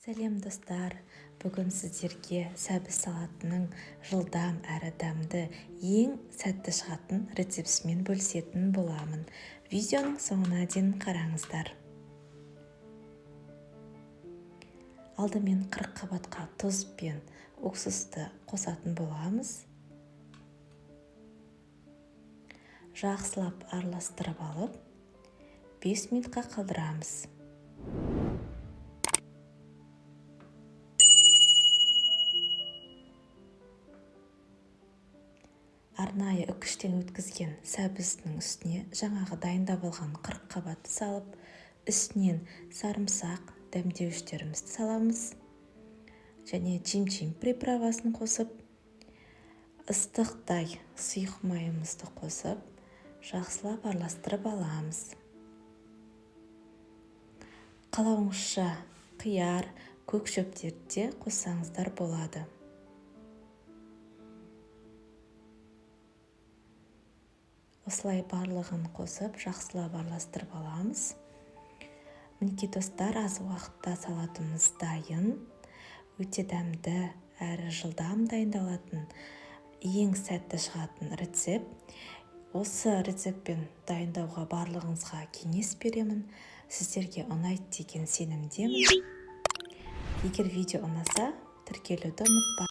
Сәлем, достар! Бүгін сіздерге сәбіз салатының жылдам әрі дәмді, ең сәтті шығатын рецептісімен бөлісетін боламын. Видеоның соңына дейін қараңыздар. Алдымен 40 қабатқа тұз бен уксусты қосатын боламыз. Жақсылап араластырып алып, 5 минутқа қалдырамыз. Арнайы үкіштен өткізген сәбіздің үстіне жаңағы дайындап алған 40 қабатты салып, үстінен сарымсақ, дәмдеуіштерімізді саламыз және чим-чим приправасын қосып, ыстықтай сұйық майымызды қосып, жақсылап араластырып аламыз. Қалауыңызша қияр, көк шөптерді де қоссаңыздар болады. Осылай барлығын қосып, жақсылап араластырып аламыз. Мінекей, достар, аз уақытта салатымыз дайын. Өте дәмді әрі жылдам дайындалатын, ең сәтті шығатын рецепт. Осы рецептпен дайындауға барлығыңызға кеңес беремін. Сіздерге ұнайды деген сенімдемін. Егер видео ұнаса, тіркелуді ұмытпа.